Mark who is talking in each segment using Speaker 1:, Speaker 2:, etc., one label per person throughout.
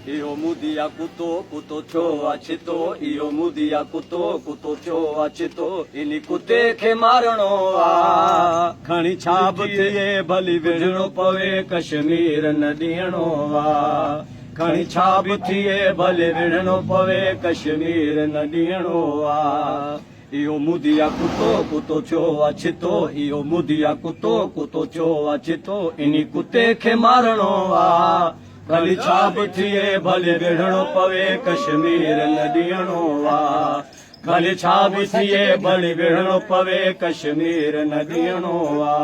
Speaker 1: اهو مودي آ ڪتو، ڪتو ٿيو آ ڇتو، اهو مودي آ ڪتو، ڪتو ٿيو آ ڇتو، انهي ڪتي کي مارڻو آ. کڻي ڇا به ٿئي ڀلي وڙهڻو پوي ڪشمير نه ڏيڻو آ. کڻي ڇا به ٿئي ڀلي وڙهڻو پوي ڪشمير نه ڏيڻو آ. اهو مودي آ ڪتو، ڪتو ٿيو آ ڇتو، اهو مودي آ ڪتو، ڪتو ٿيو آ ڇتو، انهي ڪتي کي مارڻو آ. ڀلي ڇا به ٿئي ڀلي وڙهڻو پوي ڪشمير نه ڏيڻو آ. ڀلي ڇا به ٿئي ڀلي وڙهڻو پوي ڪشمير نه ڏيڻو آ.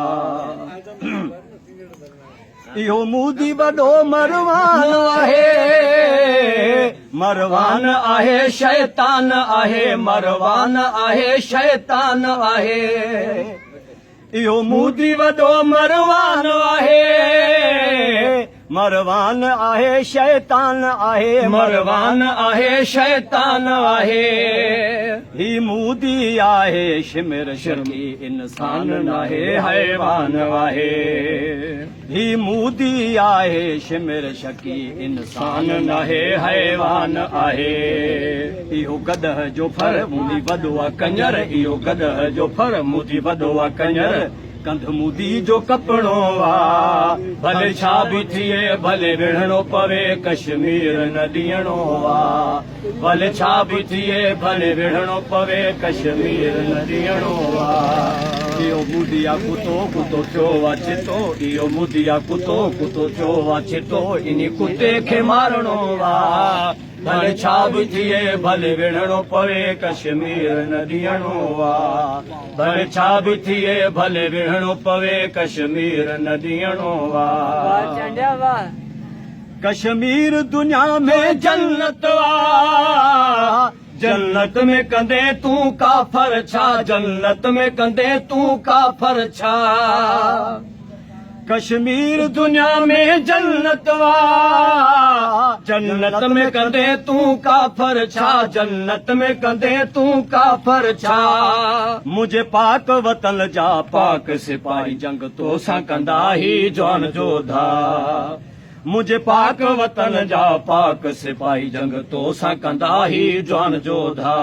Speaker 1: اهو مودي وڏو مروان آهي، مروان آهي شيطان آهي، مروان آهي شيطان آهي. اهو مودي وڏو مروان آهي، مروان آهي شيطان آهي، مروان آهي شيطان آهي. هي مودي آهي شمر شرمي انسان ناهي حيوان آهي. هي مودي آهي شمر شڪي انسان ناهي حيوان آهي. اهو گڏهه جو ڦر مودي وڏو آ ڪڃر اهو گڏهه جو ڦر مودي وڏو آ ڪڃر ڪنڌ مودي جو ڪپڻو آ ڀلي ڇا به ٿئي ڀلي وڙهڻو پوي ڪشمير نه ڏيڻو آ ڀلي ڇا به ٿئي ڀلي وڙهڻو پوي ڪشمير نه ڏيڻو آ. اهو مودي آ ڪتو ڪتو ٿيو آ ڇتو اهو مودي آ ڪتو ڪتو ٿيو آ ڇتو انهي ڪتي کي مارڻو آ ڀلي ڇا به ٿئي ڀلي وڙهڻو پوي ڪشمير نه ڏيڻو آ ڀلي ڇا به ٿئي ڀلي وڙهڻو پوي ڪشمير نه ڏيڻو آ.
Speaker 2: واه چانڊيا واه.
Speaker 1: ڪشمير دنيا ۾ جنت آ، جنت ۾ ڪندين تون ڪافر ڇا، جنت ۾ ڪندين تون ڪافر ڇا. ڪشمير دنيا ۾ جنت آ، جنت ۾ ڪندين تون ڪافر ڇا، جنت ۾ ڪندين تون ڪافر ڇا. منهنجي پاڪ وطن جا پاڪ سپاهي جنگ توسان ڪندا هي جوان جوڌا. منهنجي پاڪ وطن جا پاڪ سپاهي جنگ تو سان ڪندا هي جوان جوڌا.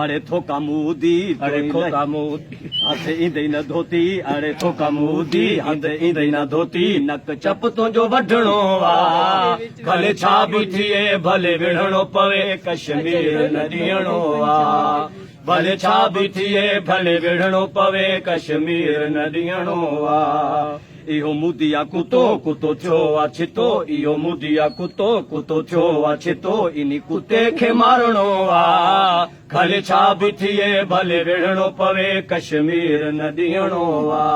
Speaker 1: اڙي ٿوڪا مودي اڙي ٿوڪا مودي هٿ ايندئي نه ڌوتي اڙي ٿوڪا مودي هٿ ايندئي نه ڌوتي نڪ چپ تنهنجو وڍڻو آ ڀلي ڇا به ٿئي ڀلي وڙهڻو پوي ڪشمير نه ڏيڻو آ ڀلي ڇا به ٿئي ڀلي وڙهڻو پوي ڪشمير نه ڏيڻو آ. اهو مودي آ ڪتو، ڪتو ٿيو آ ڇتو، اهو مودي آ ڪتو، ڪتو ٿيو آ ڇتو، انهي ڪتي کي مارڻو آ، ڀلي ڇا به ٿئي، ڀلي وڙهڻو پوي، ڪشمير نه ڏيڻو آ.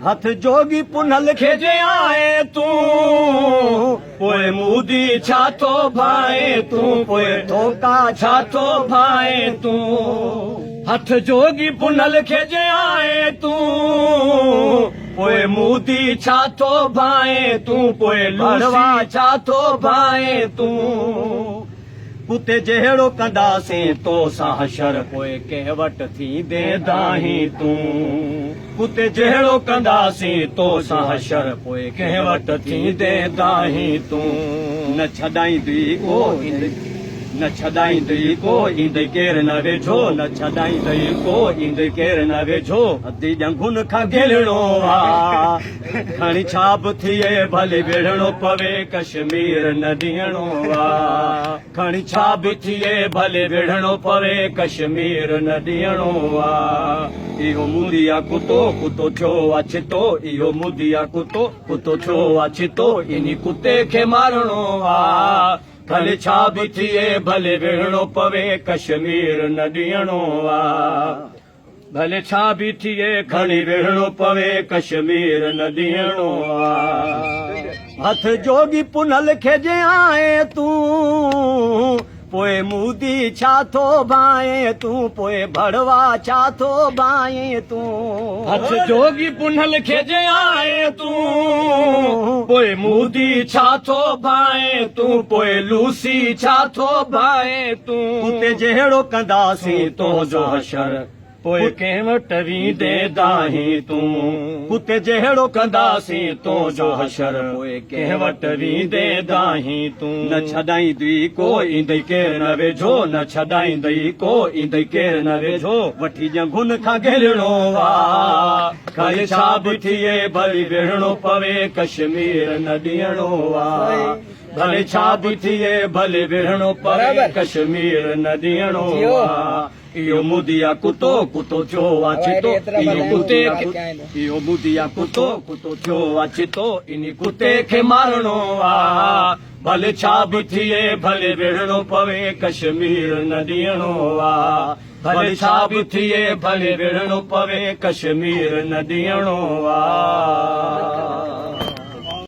Speaker 1: هٿ جوڳي پنهل کي جي آئين تون، پوء مودي ڇا ٿو ڀانئين تون، پوء ٿوڪا ڇا ٿو ڀانئين تون. هٿ جوڳي پنهل کي جي آئين تون، پوء مودي ڇا ٿو ڀانئين تون، پوء لوسي ڇا ٿو ڀانئين تون. ڪتي جهڙو ڪنداسين تو سان حشر، پوء ڪنهن وٽ ٿيندين دانهين تون. ڪتي جهڙو ڪنداسين تو سان حشر، پوء ڪنهن وٽ ٿيندين دانهين تون. نه ڇڏائيندي ڪو نه ڇڏائيندئي ڪو ايندئي ڪير نه ويجهو نه ڇڏائيندئي ڪو ايندئي ڪير نه ويجهو ادي ڄنگهن کان گهلڻو آ کڻي ڇا به ٿئي ڀلي وڙهڻو پوي ڪشمير نه ڏيڻو آ کڻي ڇا به ٿئي ڀلي وڙهڻو پوي ڪشمير نه ڏيڻو آ اهو مودي آ ڪتو ڪتو ٿيو آ ڇتو اهو مودي آ ڪتو ڪتو ٿيو آ ڇتو انهي ڪتي کي مارڻو آ. ڀلي ڇا به ٿئي ڀلي وڙهڻو پوي ڪشمير نه ڏيڻو آ. ڀلي ڇا به ٿئي کڻي وڙهڻو پوي ڪشمير نه ڏيڻو آ. هٿ جوڳي پنهل کي جي آئين تون پوء مودي ڇا ٿو ڀانئين تون پوء ڀڙوا ڇا ٿو ڀانئين تون. هٿ جوڳي پنهل کي جي آئين تون پوء مودي ڇا ٿو ڀانئين تون پوء لوسي ڇا ٿو ڀانئين تون. ڪتي جهڙو ڪنداسين تنهنجو حشر. پوء ڪنهن وٽ ويندين دانهين تون، ڪتي جهڙو ڪنداسين تنهنجو حشر، پوء ڪنهن وٽ ويندين دانهين تون. نه ڇڏائيندئي ڪو ايندئي ڪير نه ويجهو، نه ڇڏائيندئي ڪو ايندئي ڪير نه ويجهو، وٺي ڄنگهن کان گهلڻو آ، کڻي ڇا به ٿئي ڀلي وڙهڻو پوي، ڪشمير نه ڏيڻو آ. ڀلي ڇا به ٿئي ڀلي وڙهڻو پوي، ڪشمير نه ڏيڻو آ. اهو مودي آ ڪتو، ڪتو ٿيو آ ڇتو، انهي ڪتي کي اهو مودي آ ڪتو، ڪتو ٿيو آ ڇتو، انهي ڪتي کي مارڻو آ. ڀلي ڇا به ٿئي ڀلي وڙهڻو پوي، ڪشمير نه ڏيڻو آ. ڀلي ڇا به ٿئي ڀلي وڙهڻو پوي، ڪشمير نه ڏيڻو آ.